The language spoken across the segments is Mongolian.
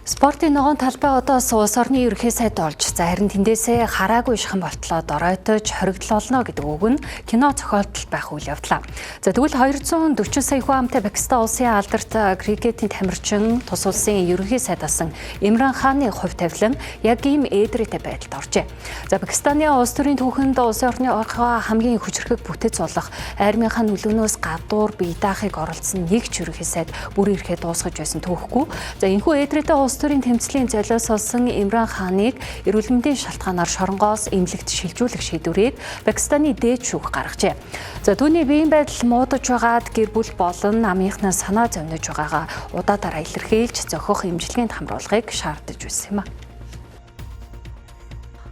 Спортын ногоон талбай одоос улс орны ерөнхий сайд болж, за харин тэндээсээ хараагүй шахан болтлоо доройтож хоригдол олно гэдэг үг нь кино зохиолдол байх үйл явдлаа. За, тэгвэл 240 сая хүн амтай Пакистан улсын алдарт крикетийн тамирчин, тус улсын ерөнхий сайд асан Имран Ханы хувь тавилан яг ийм ээдрээтэй байдалд оржээ. За, Пакистаны улс төрийн түүхэнд улсын орны хамгийн хүчирхэг бүтэц болох армийнхаа нөлөөнөөс гадуур бие даахыг оролдсон нэг ч ерөнхий сайд бүр ирэхэд дуусгаж байсан түүхгүй. За, энэхүү ээдрээтэй улс төрийн тэмцлийн золиос болсон Имран Ханыг эрүүл мэндийн шалтгаанаар шоронгоос эмнэлэгт шилжүүлэх шийдвэрийг Пакистаны дээд шүүх гаргажээ. За, түүний биеийн байдал муудаж байгаад гэр бүл болон намынхнаа санаа зовниж байгаагаа удаадаараа илэрхийлж зохих эмчилгээнд хамруулахыг шаардаж байсан юм а.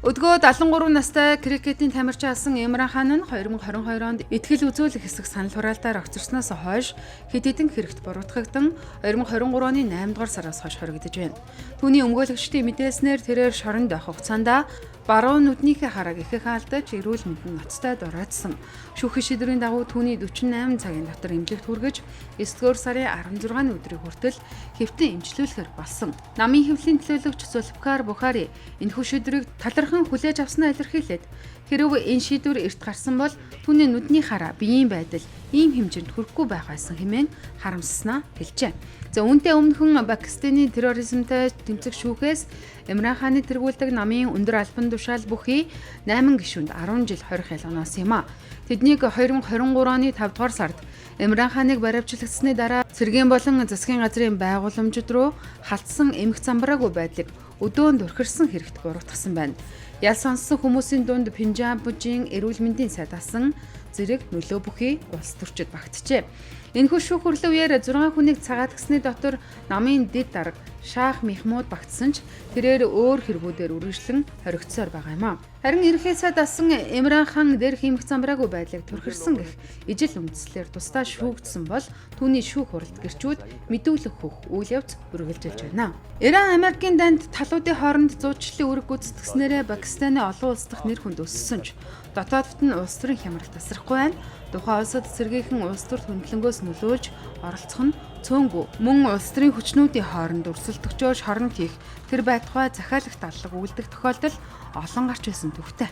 Өдгөө 73 настай крикетийн тамирчин асан Имран Хан нь 2022 онд итгэл үзүүлэх хэсэг санал хураалтаар огцорсноос хойш хэд хэдэн хэрэгт буруутгагдан 2023 оны 8 дугаар сараас хойш хоригдож байна. Түүний өмгөөлөгчдийн мэдээлснээр тэрээр шоронд байх хугацаанд баруун нүднийхээ харааг ихэх алдаж, эрүүл мэнд нь ноцтой доройтсон. Шүүхийн шийдвэрийн дагуу түүний 48 цагийн дотор эмнэлэгт хүргэж 9-р сарын 16-ны өдрийг хүртэл хэвтэн эмчлүүлэхээр болсон. Намын хэвлэлийн төлөөлөгч Зулфкар Бухари энэхүү шийдвэрийг талархан хүлээж авснаа илэрхийлээд, хэрв энэ шийдвэр эрт гарсан бол түүний нүдний хараа, биеийн байдал ийм хэмжээнд хүрэхгүй байх байсан хэмээн харамсаснаа хэлжээ. За, үүнтэй өмнөхөн Пакистаны терроризмтай тэмцэх шүүхээс Имран Ханы тэргүүлдэг намын өндөр албан тушаал бүхий 8 гишүүнд 10 жил хорих ялганоос юм а. Тэднийг 2023 оны 5 дугаар сард Имран Ханыг баривчлагдсаны дараа цэргийн болон засгийн газрын байгууламжид руу халтсан эмх замбраагүй байдлыг өдөөнд өрхөрсөн хэрэгт буруутгасан байна. Ял сонссон хүмүүсийн дунд Пенджаб мужийн эрүүл мэндийн сайд асан зэрэг нөлөө бүхий улс төрчид багтжээ. Энэхүү шүүх хурлын үеэр 6 хүнийг цагаатгсны дотор намын дэд дарга Шаах Мехмуд багтсан ч тэрээр өөр хэрэгүүдээр үргэлжлэн хоригдсоор байгаа юм а. Харин ерөнхий сайд асан Имран Хан дээрх эмх замбраагүй байдлыг түрхэрсэн гэх ижил үндслээр тусдаа шүүгдсэн бол түүний шүүх хуралд гэрчүүд мэдүүлэх хөх үйл явц үргэлжилж байна. Иран Америкийн данд талуудын хооронд зуучлалын үүрэг гүйцэтгснээрээ Пакистаны олон улс дахь нэр хүнд өссөн ч дотоодд нь улс төрийн хямрал тасрахгүй байна. Тухайн улсад цэргийнхэн улс төрт хөндлөнгөөс нөлөөлж оролцох нь цөөнгүй. Мөн улс төрийн хүчнүүдийн хооронд өрсөлдөгчөө шоронд хийх тэр байтугай захиалах дадлага үлдэх тохиолдол олон гарч байсан төвтэй.